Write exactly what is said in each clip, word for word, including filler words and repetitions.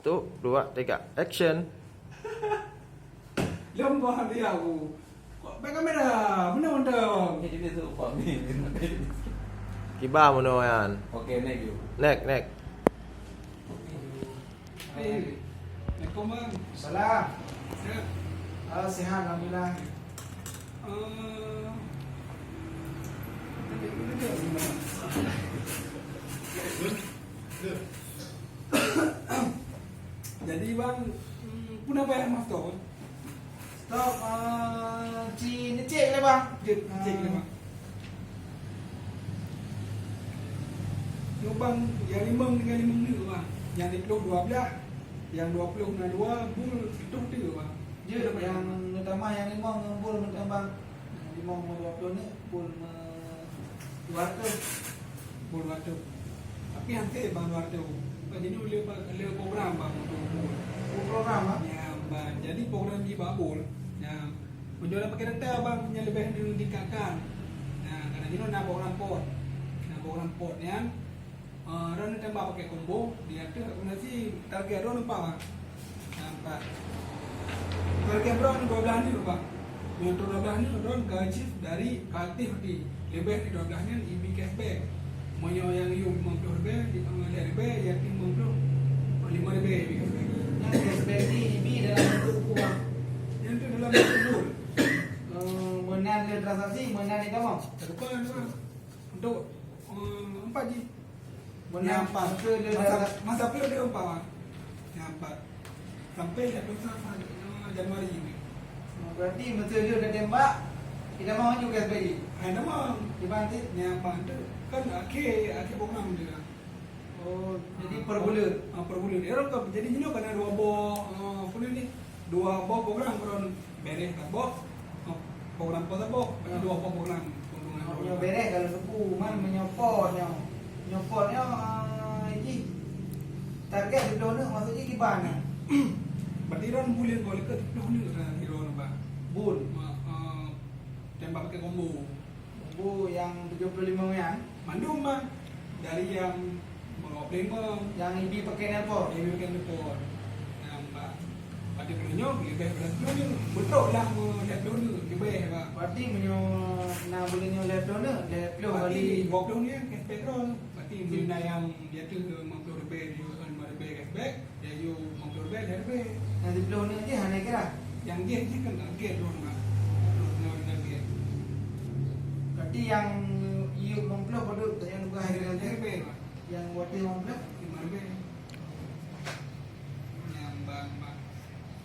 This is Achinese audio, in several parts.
Satu, dua, tiga, action. Lom bah dia aku. Kok pakai kamera? Mana mantap? Ini tu Pak Min. Kiba meunoe nyan. Okey, next you. Next, next. Eh, Assalamualaikum, Bang. Salam. Sehat? Ah, sehat, alhamdulillah. Eh, jadi, Bang, hmm, pun apa yang Mas tahu? Stok, eh, ci ngecek lé, Bang. Cek, cek lé, Bang. Lubang nyang limong dengan limong ni, Bang. Nyang di ploh dua belas, nyang dua ploh na dua, bul pituh tu, Bang. Jeuet, nyang utama nyang limong ngon bul mantong, Bang. Nyang limong ngon dua ploh ni, bul me-, dua ratus. Bol waktu. Tapi hase bang waktu. Jadi lé, lé program bang untuk bol. Oh, program, ah? Ya, bang. Jadi program di babol. Ya. Meunyoe na pakai data bang, nya leubeh ditingkatkan. Nah, karena jinoe na program pot. Nah, program pot nyan, eh, ron tembak pakai combo, di ateueh guna si target ron nampak, bang. Nampak. Target ron dua belas ni, bang. Meunyoe dua belas ni ron ka achieve dari ka aktif di leubeh dari dua belas nyan ibi cashback. Meunyoe nyang yum lima puluh ribèe, di lhèe ribèe, ya pi lima puluh, lima ribèe ibi cashback. Nyan cashback ni ibi dalam bentuk buku, bang. Nyan tu dalam bentuk buku. Eh, meunan le transaksi, meunan itamong. Bukan, bang. Untuk, eh, empat ji. Masa, masa periode empat, Wan. Yang empat. Sampai dah dua puluh satu Januari ni. Oh, berarti masa dia dah tembak, kita mau juga S B I? Hai, nama? Di mana? Yang empat tu kan akhir, akhir program dia. Oh, jadi per bulan? Ah, per bulan. Ya, jadi, you know, kena dua boh, ah, apa ni? Dua boh program, program bereh saboh, program pot saboh, banyak dua boh program. Meunyoe bereh kalau suku, man meunyoe pot nyoe. Meunyoe pot nyoe, ah, jih target siplôh neuk, maksud jih kiban nyan. Berarti ron buleuen goe leukeut siplôh neuk ron, ron, Bang. Bul. Ma-, ah, tembak pakai combo. Bu, yang tujuh puluh lima nyan? Mandum, Bang. Dari yang dua puluh lima. Yang ibi pakai nelpon? Ibi pakai nelpon. Yang, Bang. Pada bulan nyoe, lebih pada bulan nyoe. Betul lah, mau lihat dulu. Lebih, Bang. Berarti meunyoe na bulan nyoe lihat dulu, lihat dulu. Berarti kali dua puluh ni kan cashback roll. Berarti hmm. Bila yang dia tu lima puluh lebih, lima lebih cashback. Yue lima puluh ribèe, lhèe ribèe. Nyang siplôh neuk jih hana kira? Nyang jih, jih kan target droeneuh, Bang. Droeneuh target. Berarti nyang yue lima puluh padum, nyang dua hari lhèe ribèe, Bang. Nyang watèe lima puluh? Lima ribèe. Nyang bang, bang.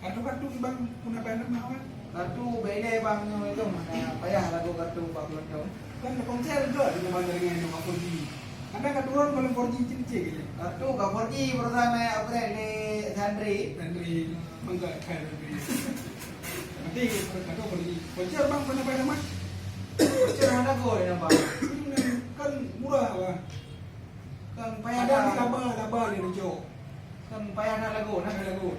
Kartu-kartu bang, pun apa nama, Bang? Kartu bèk ilèe, Bang, nyoe itu mana payah lagu kartu empat puluh enam. Kan Telkomsel juga dengan bandar dengan yang four G. Ada kat turun belum four G cicik je. Kartu ka four G, perusahaan naik upgrade di Santri. Santri, mangga kai Santri. Nanti kartu four G. Voucher bang, mana bayar mah? Voucher mana go ya, Bang? Kan murah lah. Kan payah ada dah. Ada laba, laba dia lucu. Kan payah nak lagu, nak lagu.